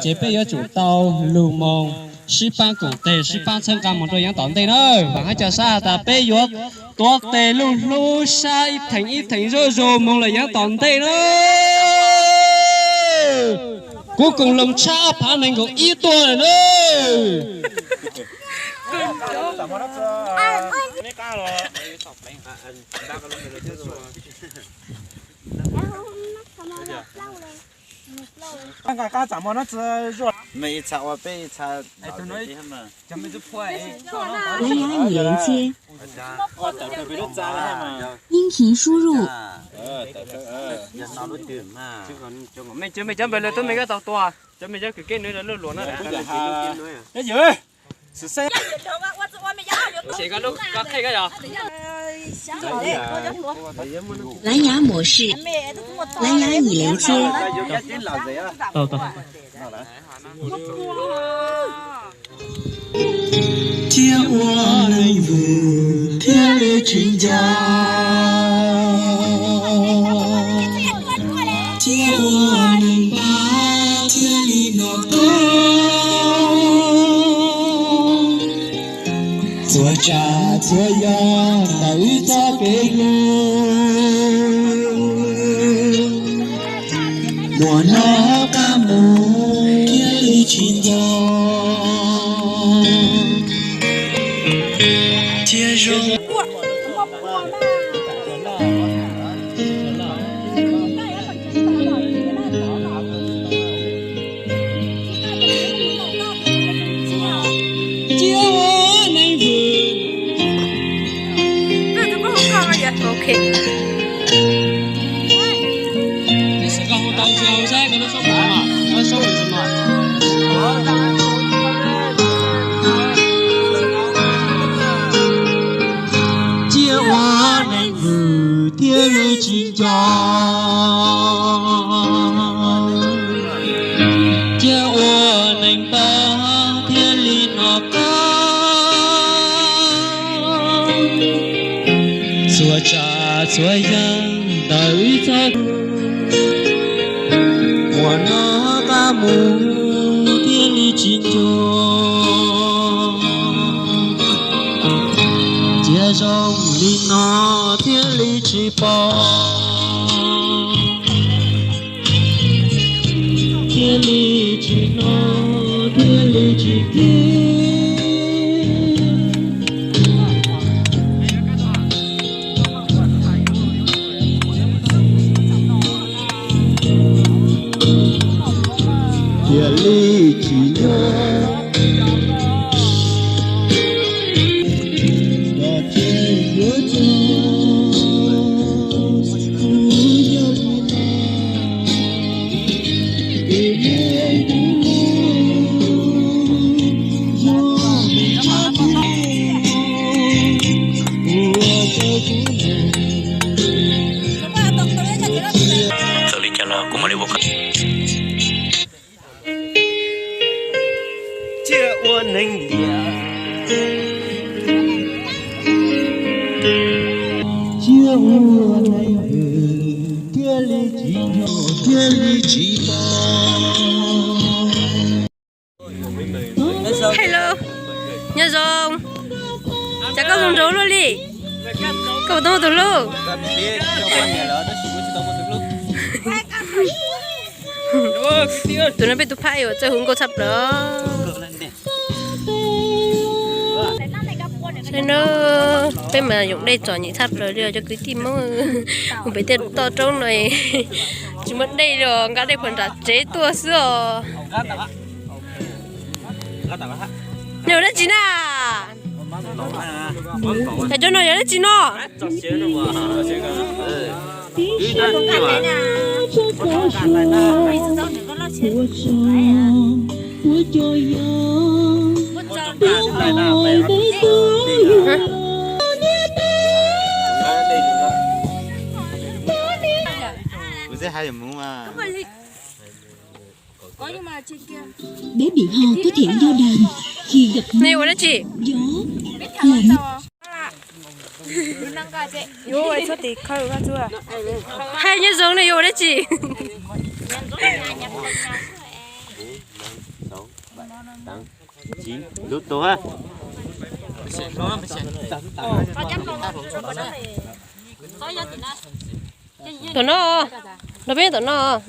Ces peb yuav tsum tau lug moog sib paab koom teg sib paab txhawb nqaa moog rua yaab tom ntej na. Vaam hab ca sab has tas peb yuav tuav tes luj hlub sab ib theem ib theem zuj zug moog lawm yaab tom ntej na. Kuv koom loos tshab phav neeg nkaum ib tuaj lawm na.蓝牙语连接。音频输入。蓝牙模式，蓝牙语连接。 Thiab ua neeg vwm thiaj li tsis nco, thiab ua neeg npab thiaj li noj qab. Txhua tsav txhua yam ntawm wb txoj kev hlub, muaj noj qab mus thiaj li tsis nco, thiaj zoo. Thiaj ua neeg vwm thiaj li tsis nco, thiaj ua neeg npab thiaj li noj qab. Txhua tsav txhua yam ntawm wb txoj, muaj noj qab mus thiaj li tsis nco, thiaj zoo li no thiaj li tsis pom, thiaj li tsis noj thiaj li tsis kib. Thiaj li tsis nco, los tsis yuav txog kuv yog li no, kuv muaj kuv lub, yog li tshab ua rau kuv. Txawm li cas los kuv mam li ua kom. Thiaj ua neeg liam, thiaj ua neeg vwm, thiaj li tsis nco, thiaj li tsis pom. Hello, nyob zoo. Cas koj zoo nraug luaj li? Koj puas tau muaj tus hlub? Tus no peb tus phaij uas txawj hu nkauj tshaj plaws. Saib na, peb mas yoom dej txom nyem tshaj plaws li os cov kwv tij Hmoob. Mus pem tej toj roob no tsis muaj dej li os, nqa dej puag nram tsev tuaj xwb os. Nws ua dab tsi na? Cov no yog dab tsi no? Baby ho có thể đau đàm khi gặp gió, lạnh. Hais nyob zoo ne, yuav ua dab tsi? Năm, sáu, bảy, tám, chín. Lub tus ha. Tom no, nrog peb tom no.